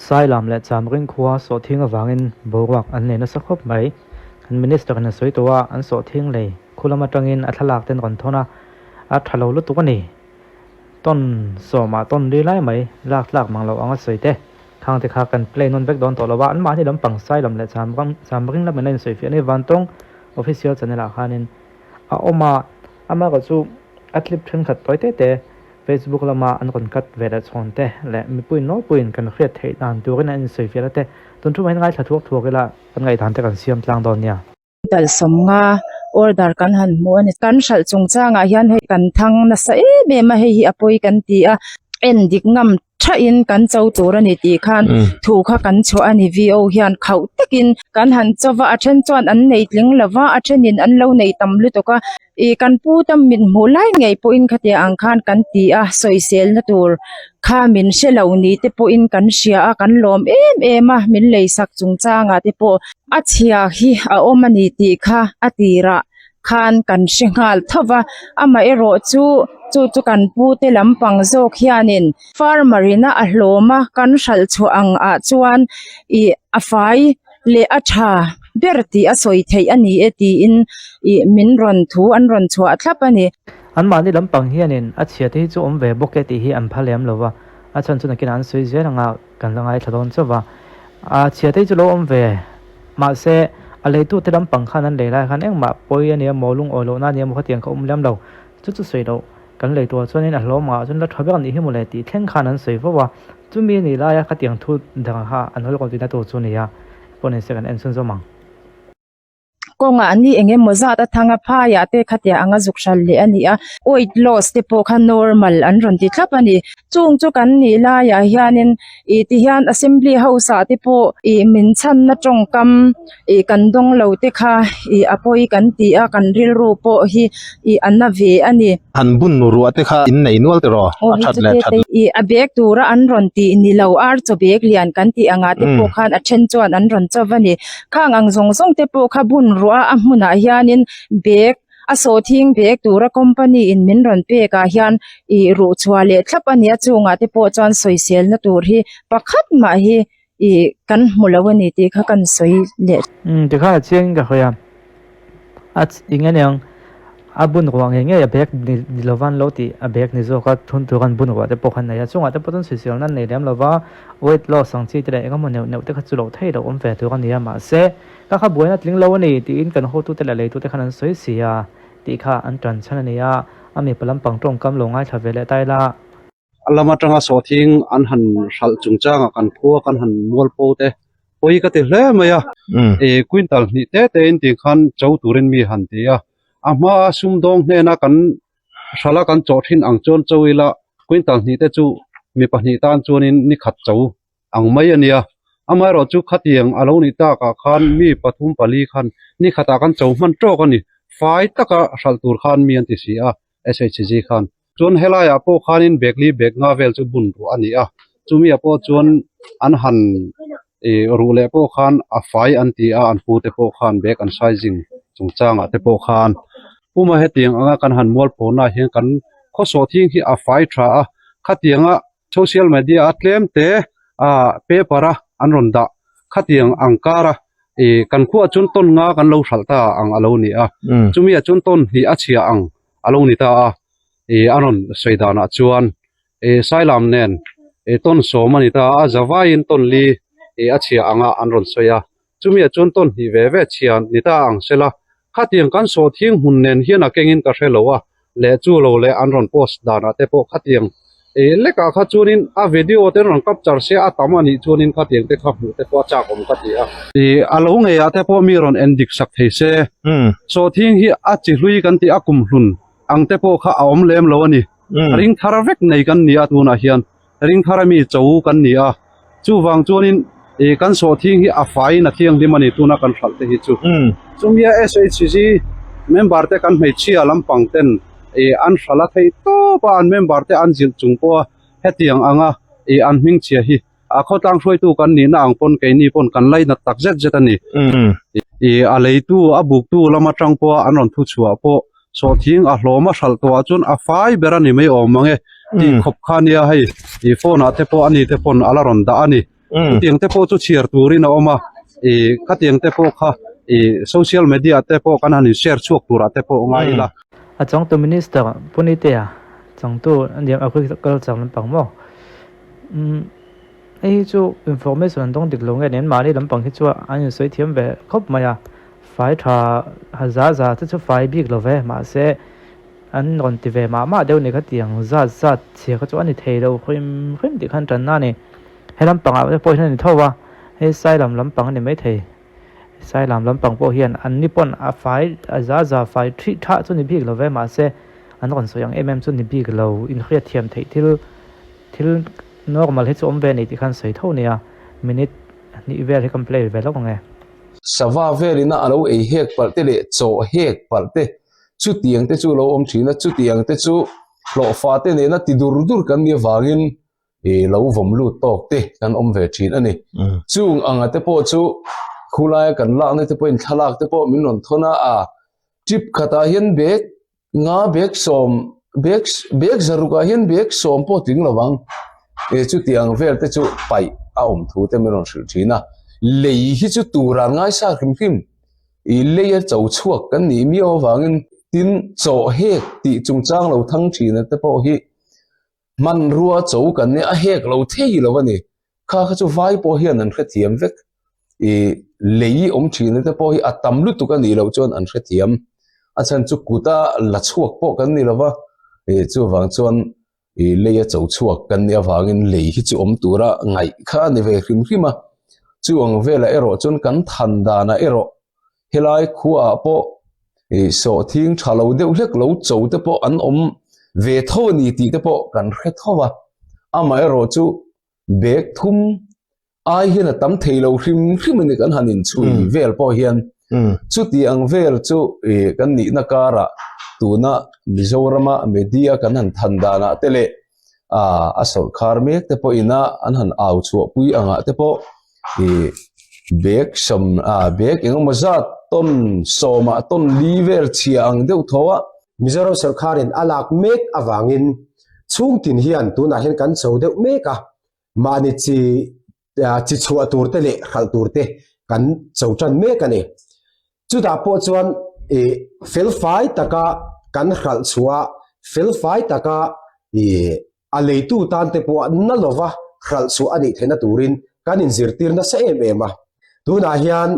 Sailam leh Chamring khua sawhthing avangin boruak an nei nasa khawp mai. Kan Minister in a sawi tawh a, an sawhthing lei khu lam atangin a thlalak ten rawn thawn a, a tha lo lutuk a ni. Tawn sawmah tawn li lai mai lak tlak mang loh anga sawi te khang te kha kan play nawn vek dawn tawh lo a, anmahni lampang Sailam leh Chamring lamin a insawi fiah a ni. Vantawng Official channel ah khanin a awm a, amaherawhchu a clip thenkhat tawi te te Facebook lama an rawn cut ve leh chhawn te leh mipui nawlpuiin kan hriat theih dan turin an insawi fiah la te, tun thu mahin ngaithla thuak thuak ila kan ngaihdan te kan siam tlang dawn nia. Dal sawmnga order kan han hmu a ni. Kan hralh chungchangah hian hei kan thang nasa em em a, hei hi a pawi kan ti a, en dik ngam thain kan cho tur a ni tih khan thu kha kan chhuah a ni. VO hian khauh takin kan han cho va, a then chuan an nei tling lo va, a thenin an lo nei tam lutuk a. Ih kan pu ta mit hmuh lai ngei pawhin khatiang ang khan kan ti a, sawiselna tur kha min hre lo ni te pawhin kan hria a, kan lawm em em a, min leisak chungchangah te pawh a chhia hi a awm a ni tih kha a tirah khan kan hre nghal tho va, amaherawh chu chu chu kan pu te lampang zawk hianin farmer ina a hlawm a, kan hralh chhuah ang ah chuan ih a fai leh a tha ber tih a sawi theih a ni e tiin ih min rawn thu an rawn chhuah thlap a ni. Anmahni lampang hianin a chhia te hi chu awm ve bawk e tih hi an pha lem lo va, a chhan chu nakinah an sawi zel anga kan la ngaithla dawn chauh va. A chhia te hi chu lo awm ve mahse a leitu te lampang khan an lei lai khan engmah pawi a nia maw lungawi lohna a nia maw khatiang kha awm lem lo chu chu sawi loh Kan lei tuah chuanin a hlawm ah chuan la tha ber anih hi mawle tih thleng khan an sawi fo a, chumi a nih laia khatiang thu dang kha an hawl kawlh tihna tur chu a ni a, pawh ni se kan en chhun zawm ang. Kawngah ni eng emaw zat a thang a, phaiah te khatiang anga zuk hral leh a ni a, weight loss te pawh kha normal an rawn ti thlap a ni. Chung chu kan nih laiah hianin ih ti hian assembly house ah te pawh ih min chhanna tawngkam ih kan dawng lo te kha ih a pawi kan ti a kan rilru pawh hi ih a na ve a ni. Han bun ruah te kha in nei nual tiraw a that leh that. Ih a bag tura an rawn tih ni lo ar chaw bag lian kan tih angah te pawh khan a then chuan an rawn chauh a ni. Khang ang zawng zawng te pawh kha bun ruah a hmunah hianin bag A sawhthing bag tura company in min rawn pek ah hian ih ruh chhuah leh thlap a nia chungah te pawh chuan sawiselna tur hi pakhat mah hi ih kan hmu lo a ni tih kha kan sawi leh. Umm tikhan a chiang in ka hawi a, a eng aniang a bun ruah ngei ngei a bag ni ni lova an lo tih a bag ni zawk a thun tur an bun ruah te pawh khan nei a chungah te pawh chuan sawiselna an nei lem lova weight loss ang chi te leh eng emaw neuh neuh te kha chu loh theih loh awm ve tur a ni a mahse Ka kha buaina tling lo a ni tiin kan hotute leh leitute khan an sawi si a tih kha an tan chhan a ni a, a mipa lampang tawngkam lo ngaithla ve leh ta ila. A lam atanga sawhthing an han hralh chungchangah kan khua kan han mualpo te pawi ka ti hle mai a, ih quintal hnih te te in tih khan cho turin mi han ti a, a hmaa sumdawng hnena kan hralh a kan chawh thin ang chuan cho ila quintal hnih te chu mi pahnih tan chuanin ni khat cho ang mai a nia. Amaherawhchu khatiang a lo nih takah khan mi pathum pali khan ni khatah kan cho hman tawk a ni. Fai taka hralh tur khan mi an ti si a, SHG khan. Chuan helaiah pawh khanin bag li bag nga vel chu bun ruah a ni a, chumi-ah pawh chuan an han ih ruh leh pawh khan a fai an ti a, an pu te pawh khan bag an sizing chungchangah te pawh khan puma hetiang anga kan han mualphawnah hian kan khawsawh thing hi a fai tha a, khatianga Social media a tlem te ah paper a an rawn dah khatiang ang kar a ih kan khuaah chuan tawn nga kan lo hralh ta ang a lo ni a chumi ah chuan tawn hnih a chhia ang a lo ni ta a ih a rawn sawi danah chuan ih sailam nen ih tawn sawm a ni ta a zavaiin tawn li ih a chhia anga an rawn sawi a chumi ah chuan tawn hnih ve ve chhia ni ta ang sela khatiang kan sawhthing hmun nen hian a kengin ka hre lo a. leh chu lo leh an rawn post danah te pawh khatiang ih lekah kha chuanin a video te rawn capture se a tam a nih chuanin khatiang te kha hmuh te pawh a chak awm ka ti a. Ih a lo ngeiah te pawh mi rawn en dik sak thei se. Sawhthing hi a chi hlui kan tih a kum hlun ang te pawh kha a awm lem lo a ni. Ring thar vek nei kan ni a tunah hian ring thar ami cho kan ni a chuvang chuanin ih kan sawhthing hi a faiin a thianghlim a ni tuna kan hralh te hi chu chumia SHG member te kan hmeichhia lampang ten ih an hralh a theih tawp a an member te an zilh chung pawha hetiang anga ih an hmingchhia hi a khawtlang hruaitu kan nihna ang pawn keini pawn kan lainat tak zet zet a ni. Ih a leitu a buktu lam atang pawha an rawn thu chhuah pawh sawhthing a hlawm a hralh tawh ah chuan a fai ber a ni mai awm ang e tih khawp kha nia hei ih phone ah te pawh ani te pawn a la rawn dah a ni. Chutiang te pawh chu chhiar turin a awm a, ih khatiang te pawh kha ih social media te pawh kan han in share chhuak turah te pawh ngai ila. A changtu Minister Punitea changtu a niam agriculture lampang maw? Umm hei hi chu information an dawng dik lo nge nen mahni lampang hi chu an insawi thiam ve khawp mai a, fai tha za za te chu fai bik lo ve mahse an rawn ti ve mah mah deuh ni kha tiang zat zat chhia kha chu a ni thei lo hrim hrim tih khan tanna a ni. He lampangah te pawh hian a ni tho a, hei Sailam lampang a ni maithei. Sailam lampang pawh hian an ni pawn a fai a za za fai thih thah chu ni bik lo ve mahse an rawn sawi ang em em chu ni bik lo inhriat thiam theih thil thil normal hi chu awm ve a ni tih khan sawi tho nia minute hnih vel hi kan play ve lawk ang e. Sava velina a lo ei hek palh te leh chaw hek palh te chutiang te chu lo awm thin a, chutiang te chu hlawhfa te nena ti dur dur kan nih avangin ih lo vawm lut tawk te kan awm ve thin a ni. Chung anga te pawh chu khulaia kan lakna te pawhin thlalak te pawh min rawn thawn a, a trip khatah hian bag nga bag sawm bag bag zarukah hian bag sawm pawh tling lo vang e chutiang vel te chu paih a awm thu te min rawn hrilh thin a, lei hi chu tur an ngaisa hrim hrim ih lei a cho chhuak kan nih miau avangin tin chaw hek tih chungchang lo thang thin te pawh hi. Hmanrua cho kan nia a hek lo thei lo a ni. Kha kha chu vai pawh hian an hrethiam vek. Ih lei awm thin te pawh hi a tam lutuk a nih loh chuan an hrethiam. A chhan chu kuta la chhuak pawh kan ni lo va, ih chuvang chuan ih lei a cho chhuak kan nih avangin lei hi chu awm tura ngaih kha a ni ve hrim hrim a. Chu ang velah erawh chuan kan than danah erawh Helai khuaah pawh ih sawhthing tha lo deuh hlek lo cho te pawh an awm ve tho a ni tih te pawh kan hre tho a, amaherawh chu bag thum ai hian a tam thei lo hrim hrim a ni kan han inchhui vel pawh hian chuti ang vel chu ih kan nihna karah tuna Mizorama media kan han than danah te leh a sawrkhar mek te pawhina an han au chhuahpui angah te pawh ih bag sawm ah bag eng emaw zat tawn sawmah tawn li vel chhia ang deuh tho a. Mizoram sawrkharin a lak mek avangin chhungtin hian tunah hian kan cho deuh mek a, mahni chi chi chhuah tur te leh hralh tur te kan cho tan mek a ni. Chutah pawh chuan ih felfai taka kan hralh chhuah a, felfai taka ih a leitu tan te pawh na lova hralh chhuah a nih theihna turin kan inzirtir nasa em em a. Tunah hian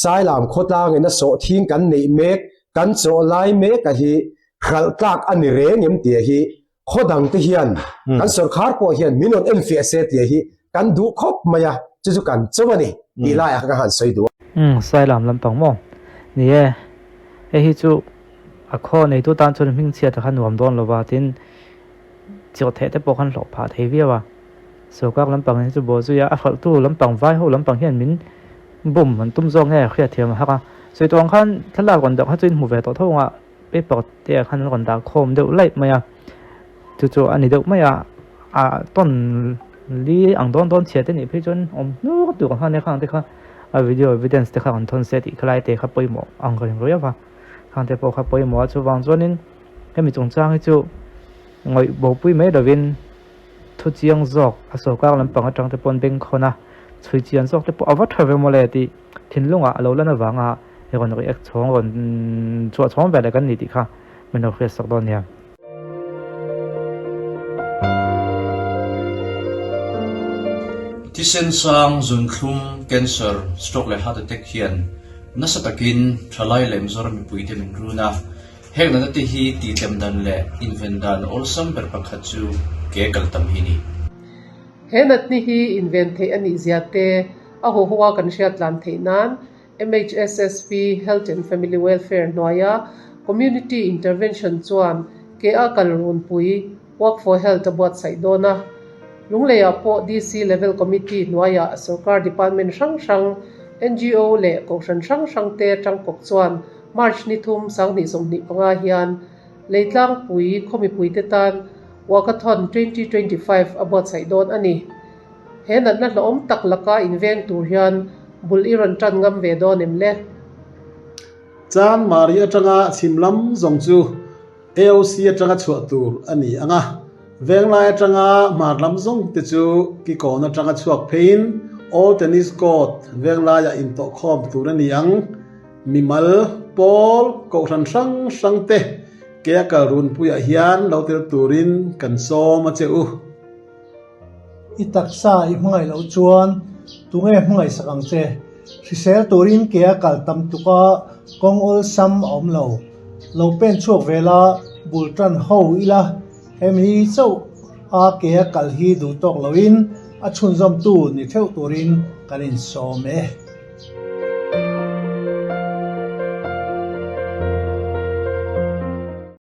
Sailam khawtlangin a sawhthing kan neih mek, kan chawh lai mek a hi hralh tlak a ni reng em tih hi khaw dang te hian kan sawrkhar pawh hian min rawn enfiah se tih hi kan duh khawp mai a, chu chu kan cho a ni tih laiah kha ka han sawi duh a. Umm Sailam lampang maw? Ni e, hei hi chu a khaw neitu tan chuan hmingchhiat a kha nuam dawn lova tin Chiah theih te pawh khan hlawh phah thei viau a, sawrkar lampang hi chu bawh zui a, a hralhtu lampang vai ho lampang hian min bum an tum zawk nge hriat thiam a hak a, sawi tawh ang khan thlalak rawn dah kha chu in hmu ve tawh tho ang a, paper te ah khan an rawn dah khawm deuh laih mai a, chu chu a ni deuh mai a, a tawn li ang dawn dawn chhia te nih phei chuan awm hnuk tur ang khan nia khang te kha a video evidence te kha rawn thawn se tih khalai te kha pawimawh ang reng riau a, khang te pawh kha pawimawh a chuvang chuanin. Hemi chungchang hi chu ngawih bopui mai lovin thu chiang zawk a sawrkar lampang atang te pawn bengkhawn a chhui chian zawk te pawh a va tha ve mawle tih thinlungah a lo lan avanga i rawn react chhawng rawn chhuah chhawng ve leh kan ni tih kha min lo hriat sak dawn nia. Thisen sang, zunthlum, cancer, stroke leh heart attack hian nasa takin thalai leh Mizoram mipuite min run a. Heng natna te hi tihtlem dan leh inven dan awlsam ber pakhat chu ke kal tam hi ni. He natni hi inven theih a nih zia te a huahawa kan hriat tlan theih nan MHSSP Health and Family Welfare hnuaia Community Intervention chuan ke a kal runpui Walk for Health a buatsaih dawn a. Lungleiah pawh DC Level Committee hnuaiah sorkar department hrang hrang, ngo leh kohhran hrang hrang te tangkawp chuan March ni thum 2025 hian Leitlangpui khaw mipuite tan Walkathon 2025 a buatsaih dawn a ni. He natna hlawhawm tak laka inveng tur hian bul i rawn tan ngam ve dawn em le? Chan Mari atanga chhim lam zawng chu AOC atanga chhuah tur a ni ang a, Venglai atanga hmar lam zawng te chu Kikawn atanga chhuak pheiin. Old Tennis Court venglaiah intawhkhawm tur a ni ang. Mimal, pawl, kohhran hrang hrang te ke a kal runpuiah hian lo tel turin kan sawm a che u. I taksa i hmangaih loh chuan tunge hmangaihsak ang che? Hrisel turin ke a kal tam tluk a kawng awlsam a awm lo. Lo pen chhuak ve la, bul tan ho ila, hemi chauh a ke a kal hi duh tawk loin a chhunzawmtu ni theuh turin kan insawm e.